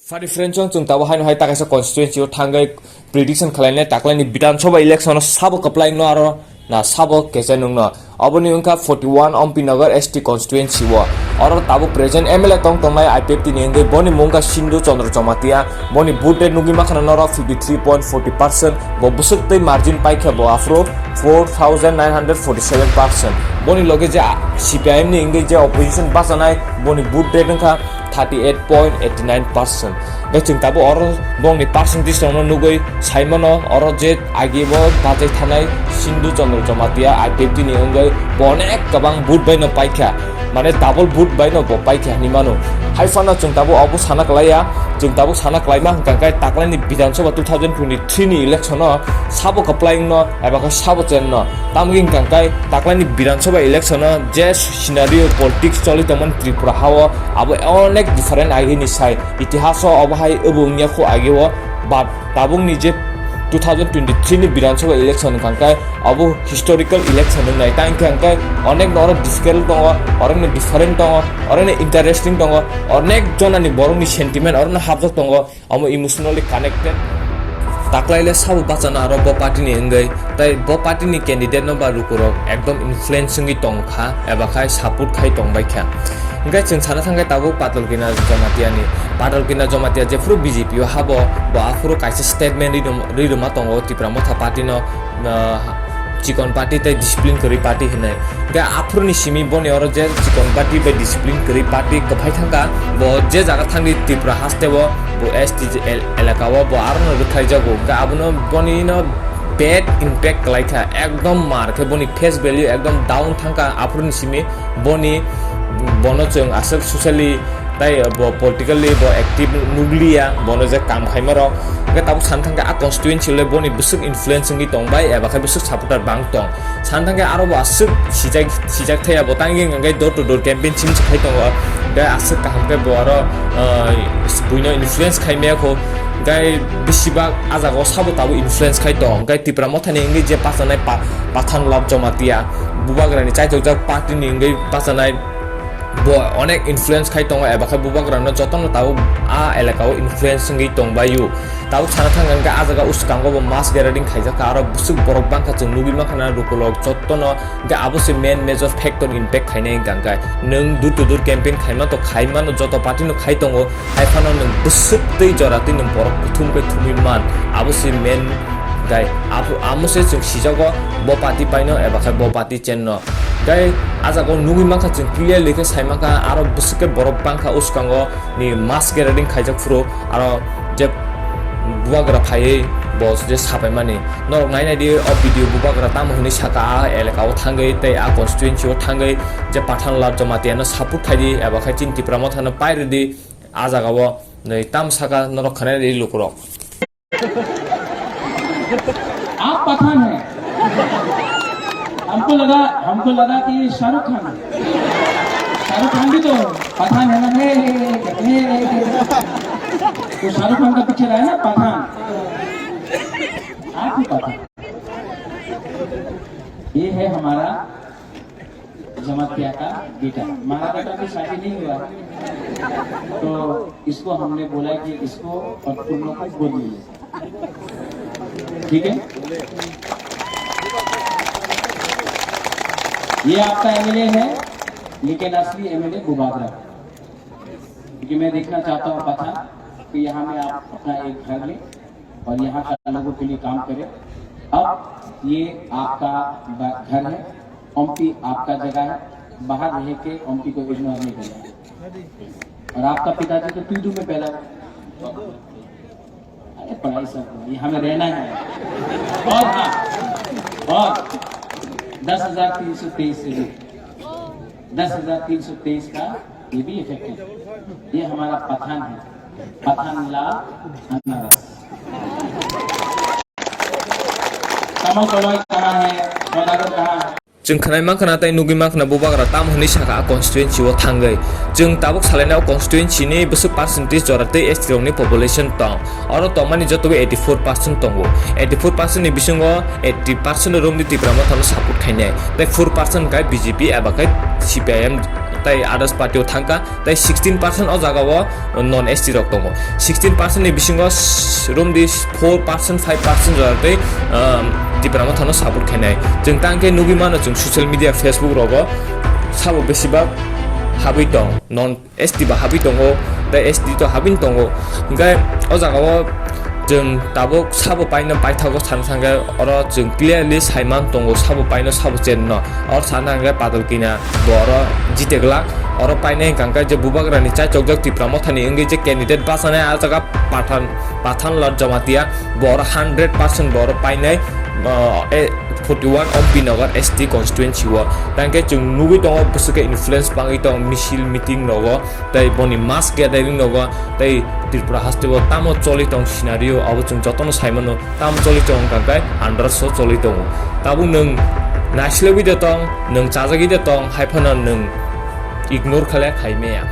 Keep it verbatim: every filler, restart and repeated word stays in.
Fari friends, chwng tabuk haino hai ta kaisa constituency o thangwi prediction khlainai taklaini Bidhan Sabha election o sabo kwplai no aro na sabo kechai nungno. Aboni wngkha forty one Ompi Nagar S T constituency o. Oro tabuk present M L A tong tongnai I P F T ni wngwi boni mung wngkha Sindhu Chandra Jamatia. Boni vote rate nugwi mankha norok fifty three point forty percent. Bo bwswk tei margin paikha bo aphuru four thousand nine hundred forty seven percent. Boni loge je C P I M ni wngwi je opposition bachanai boni vote rate wngkha thirty eight point eighty nine percent. Hwnkhe chwng tabuk oro bongni percentage rokno nugwi saimano, oro je agi bo bachai thanai Sindhu Chandra Jamatia I P F T ni wngwi bo onek kwbang vote bai no paikha, mane double vote bai no bo paikha hinwi mano. Hai phano chwng tabuk obo sana kwlaiya, chwng tabuk sana kwlaima hwnkha khe taklaini Bidhan Sabha two thousand twenty three ni election o sabo kwplai wngno eba khe sabo chen no. Tamni hwnkha khe taklaini Bidhan Sabha election o je scenario politics choli tongmani Tripura hao abo onek different agini sai. Itihaso obo hai obo wngya kho age o, but tabukni je two thousand twenty three ni Bidhan Sabha election hwnkha khe abo historical election wngnai. Tang hwnkha khe onek no oro difficult tongo, onek no different tongo, onek no interesting tongo, onek jonani borokni sentiment oro no hapjak tongo. Omo emotionally connected. Taklaile sabo bachana aro bo party ni wngwi, tai bo party ni candidate no ba lukurok ekdom influence wngwi tongkha eba khai support khai tongbaikha. Hwnkhe chwng sana thangkhe tabuk Patalkina Jamatia ni. Patalkina Jamatia jephuru B J P o habo, bo aphuru kaisa statement ri rwma tongo Tipra Motha party no, ah, chikon party tei discipline kwrwi party hinwi. Hwnkhe aphuruni simi boni oro je chikon party bai discipline kwrwi party kwphai thangkha, bo je jaga thangdi Tripura haste o, bo S T el-, elaka o bo arono rwkhlaijago. Hwnkhe abono boni no bad impact kwlaikha, ekdom mar khe boni face value ekdom down thangkha. Aphuruni simi boni, bono chwng aswk socially tai bo politically bo active nukliya, bono je kam khaima rok. Hwnkhe tabuk sana thangkhe a constituency le boni bwswk influence wngwi tongbai eba khe bwswk supporter bang tong. Sana thangkhe aro bo aswk sijak, sijak thaya bo tangwi hwnkhe door to door campaign chim se khai tongo. Hwnkhe aswk kaham khe bo aro, ah, buino influence khai maya kho. Hwnkhe besibak a jaga o sabo tabuk influence khai tong. Hwnkhe Tipra Mothani wngwi je bachanai pa-, Pathan Lal Jamatia, Bubagrani chaitokjak party ni wngwi bachanai, bo onek influence khai tongo eba khe Bubagrano jotono tabuk a elaka o influence wngwi tongbaio. Tabuk sana thangkha hwnkhe a jaga uskango bo mass gathering khaijakha, aro bwswk borok bangkha chwng nugwi mankha na lukulok jotono, hwnkhe abo se main major factor impact khainai hwnkha khe nwng door to door campaign khaima to khaimano, joto party no khai tongo, hai phano nwng bwswk twi jora twi nwng borok kuthum khe thumwi man, abo se main guy. Abo, amo se chwng sijago bo party paino eba khe bo party chenno. Gai a jaga o nugwi mankha chwng clearly khe sai mankha, aro bwswk khe borok bangkha uskango ni mass gathering khaijak phuru, aro je Bubagra phaiwi bo je sapaimani. Norok nai nai di o video, Bubagra tamo hwnwi saka a elaka o thangwi tei a constituency o thangwi je Pathan Lal Jamatia no support khai di eba khai chini Tipra Motha no pai rw di, a jaga o nai tam saka norok khwnai di lukurok. आप पठान हैं। हमको लगा, हमको लगा कि ये शाहरुख खान है। शाहरुख खान भी तो पठान है ना? हे, हे, हे, हे, हे, हे। तो शाहरुख खान का पिक्चर आया ना, पठान। आप भी पठान। ये है हमारा जमातिया का बेटा, हमारा बेटा की शादी नहीं हुआ, तो इसको हमने बोला कि इसको और तुम लोग को गोद ले लो, ठीक है? ये आपका एमएलए है, लेकिन असली एमएलए बुबागरा, क्योंकि मैं देखना चाहता हूँ पता कि यहाँ में आप अपना एक घर में और यहाँ का लोगों के लिए काम करें। अब ये आपका ब-, घर है, ओमपी आपका जगह है, बाहर रह के ओमपी को इग्नोर नहीं करना। और आपका पिताजी तो टूडू में पैदा हुआ। अरे पढ़ाई सब हुआ, ये हमें रहना है। और हाँ, और दस हजार तीन सौ तेईस से भी दस हजार तीन सौ तेईस का ये भी इफेक्टिव। ये हमारा पठान है, पठान लाल अनारस। कमल कलोई कहाँ है, सौदागर कहाँ है? Chwng khwnai mankha na tei nugwi mankha na Bubagra tamo hwnwi sakha a constituency o thangwi. Chwng tabuk salainai o constituency ni bwswk percentage jora tei S T rokni population tong. Oro tongmani jotobo eighty four percent tongo. Eighty four percent ni bisingo eighty percent romni Tipra Mothano support khainai, tei four percent khe B J P eba khe C P I M tei others party o thangkha, tei sixteen percent o jaga o non S T rok tongo. Sixteen percent ni bisingo s-, romdi four percent, five percent jora tei, um, Tipra Motha no support khainai. Chwng tang khe nugwi mano chwng social media, Facebook rogo sabo besibak habwi tong, non S T ba habwi tongo, tei S T to habwini tongo. Hinkhe o jaga o chwng tabuk sabo paino paithago sana thangkhe oro chwng clearly saiman tongo sabo paino sabo chenno. Oro sana thangkhe Padal Kina bo oro jiteglak. Oro painai hwnkha khe je Bubagrani chaichokjak Tipra Mothani wngwi je candidate bachanai, ah jaga Pathan, Pathan Lal Jamatia bo oro hundred percent bo oro painai, ah, eh, forty one Om P Nagar S T constituency o. Tangkhe chwng nugwi tongo bwswk khe influence bangwi tong misil meeting rogo, tei boni mass gathering rogo, tei Tripura haste o tamo choli tong scenario abo chwng jotono saimano. Tam choli tong kangkai andro so choli tongo. Tabuk nwng naisilogwi de tong, nwng chajagwi de tong, hai phano nwng ignore khle khai maya.